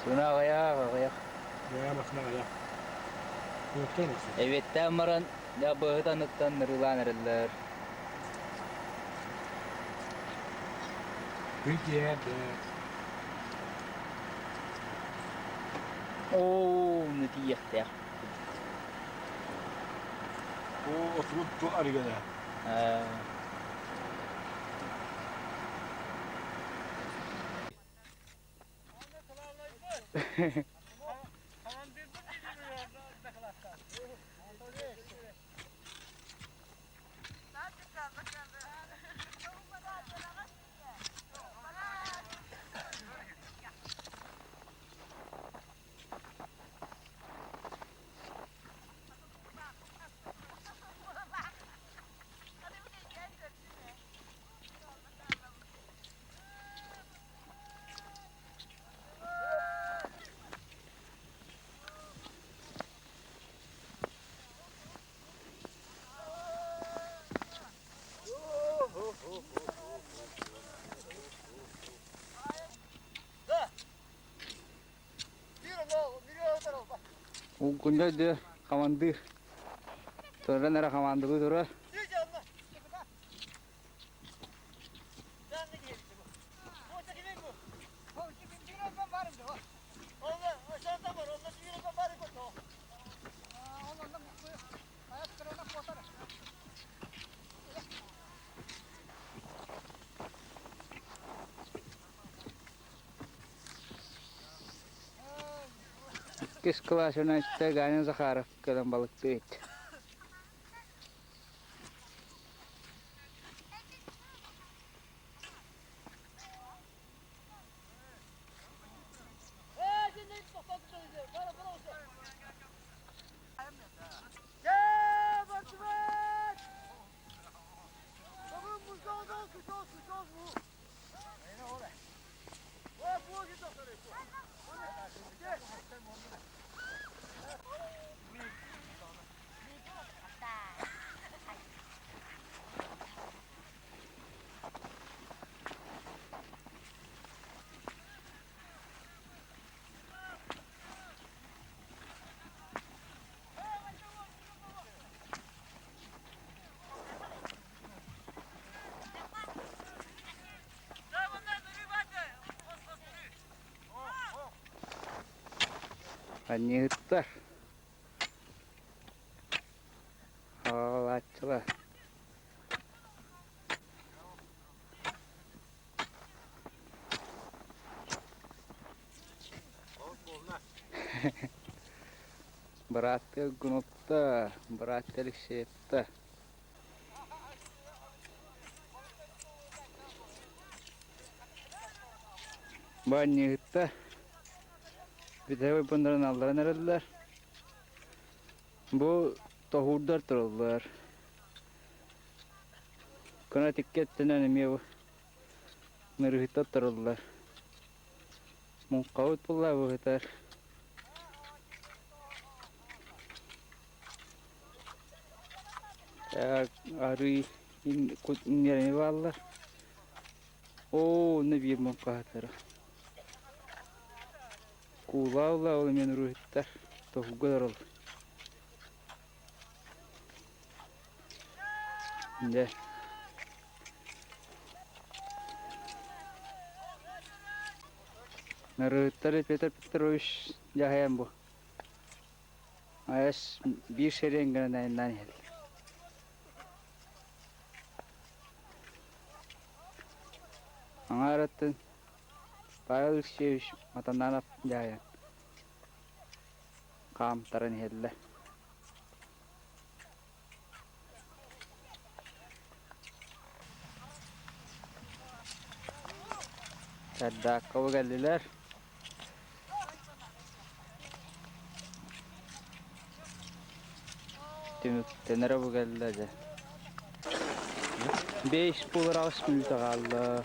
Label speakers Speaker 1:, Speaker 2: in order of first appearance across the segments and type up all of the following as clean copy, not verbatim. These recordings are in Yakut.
Speaker 1: Массыына аҕыйах, аҕыйах.
Speaker 2: Дьэ, массыына аҕыйах. Куоттар массыына.
Speaker 1: Эбиэттээн баран, дьэ, быһыт анныттан нырыылаан эрэллэр.
Speaker 2: Күн киэһэ эрдэ.
Speaker 1: Оо, онно тиийиэхтээх.
Speaker 2: Оо, отурут ту арыгана.
Speaker 1: Улгунньа дьэ хамандыыр. Туран эрэ хамаандалыы турар. Иккис кылаас үөрэнээччитэ Ганя Захаров кэлэн балыктыы иһит. Анньыһыттар Хаалааччылар Бырааттыы Гунутта, бырааттыы Алексеевта. Бу анньыһытта бүтэһик ойбоннорун алларан эрэллэр. Бу тоһуурдар тураллар. Кына икки өттүнэн эмиэ бу нырыһыттар тураллар. Муҥхабыт булла быһытар. Арыы иҥнэри бааллар. Оо, онно биир муҥхаһыттара. Куулаалла ол эмиэ нуруһуттар тоһууга олороллор. Дьэ. Нырыыттары Петр Петрович дьаһайан бу. Айас биир сэрин гынан айаннаан иһэллэр. Аҥаараттан Павел Алексеевич Матананов дьаһайан хаамтаран иһэллэр. Чардаакка кэллилэр. Түмүктэнэрэ бу кэллэ дьэ. Бэйс буолар аҕыс мүнүүтэ хаалла.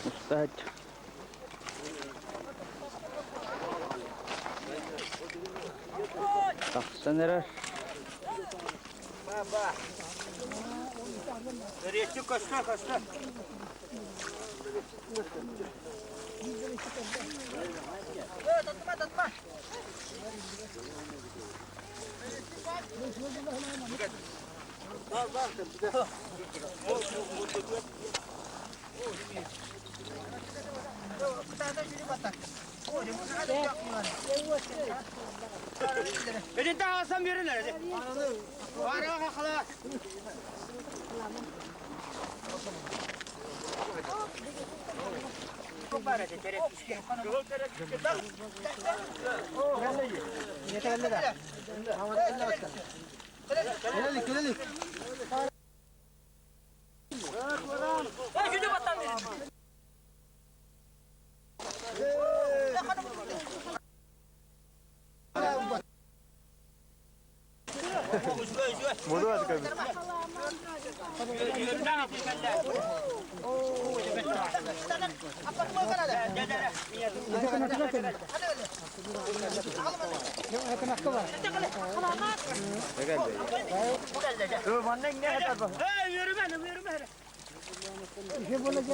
Speaker 1: Устаһыт. Тахсан эрэр.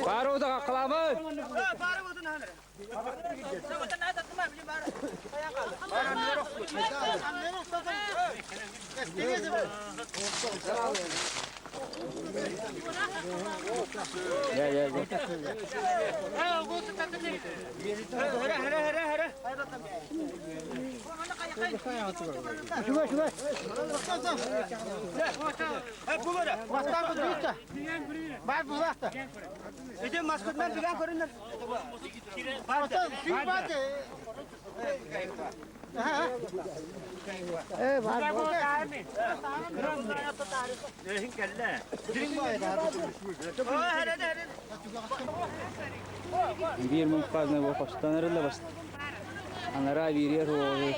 Speaker 1: Баар кыламын! Я, я, я. Биир муҥхаазына бу хостон эрэллэ баста. Анараа биириэр уоҕу.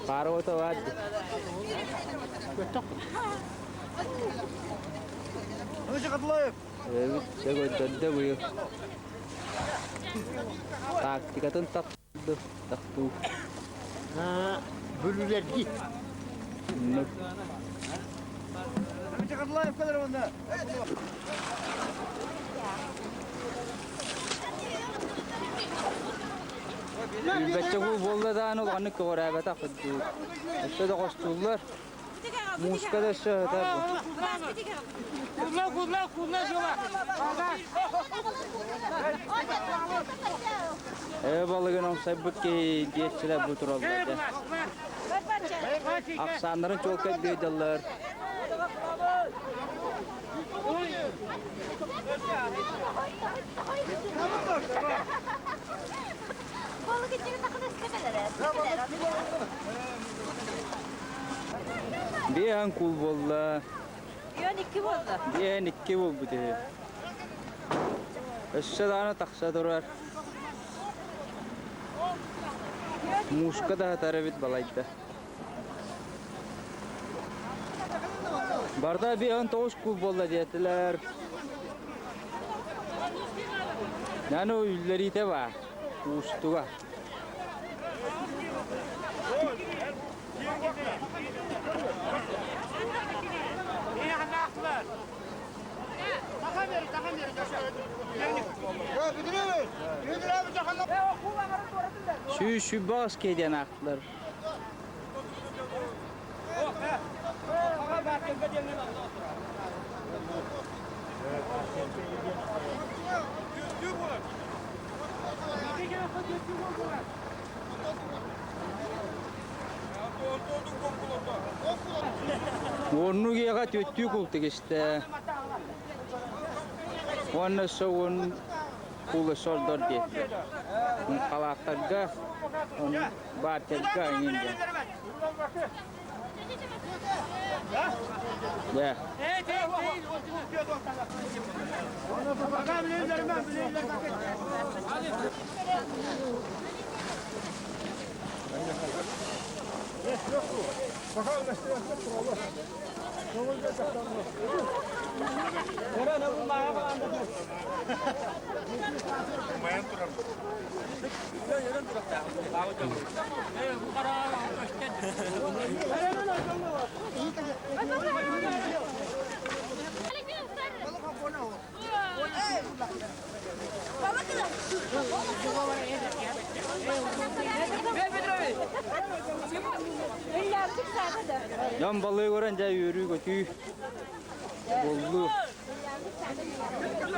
Speaker 1: Паарата баар Дэ быйыл тактикатын тахтуу.
Speaker 2: Бүлүүлэрдии.
Speaker 1: Билбэччэ кул буолла даҕаны улаханнык көҕүрээбэтэх курдук. Өссө да хостууллар. Мууска да өссө сытар. Эбэ балыгын амсайбыт киһи диэччилэр бу тураллар дьэ. Ахсааннарын чуолкай быйдаллар. Биэһэн кул буолла.
Speaker 3: Биэһэн икки буолла.
Speaker 1: Биэһэн икки буолбут үһү. Өссө даҕаны тахса турар. Мууска да сытар эбит балайда. Барда 59 кул буолла диэтилэр. Наны үллэриитэ баар. Уустуга. Сүүс сүүрбэ диэн аахтылар. Уоннугияҕа түөттүү кул тигистэ. Уонна өссө уон куулу сордор диэтилэр. Халаахтарга, баартыйга эҥин диэн. Дьэ. Дьон балыгы көрөн дьэ үөрүү-көтүү буллуу.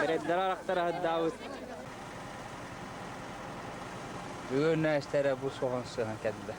Speaker 1: Эрэддэр арахтара сырдаабыт. Бүгүн нэстэрэ бу соҕон сыһан кэллэ.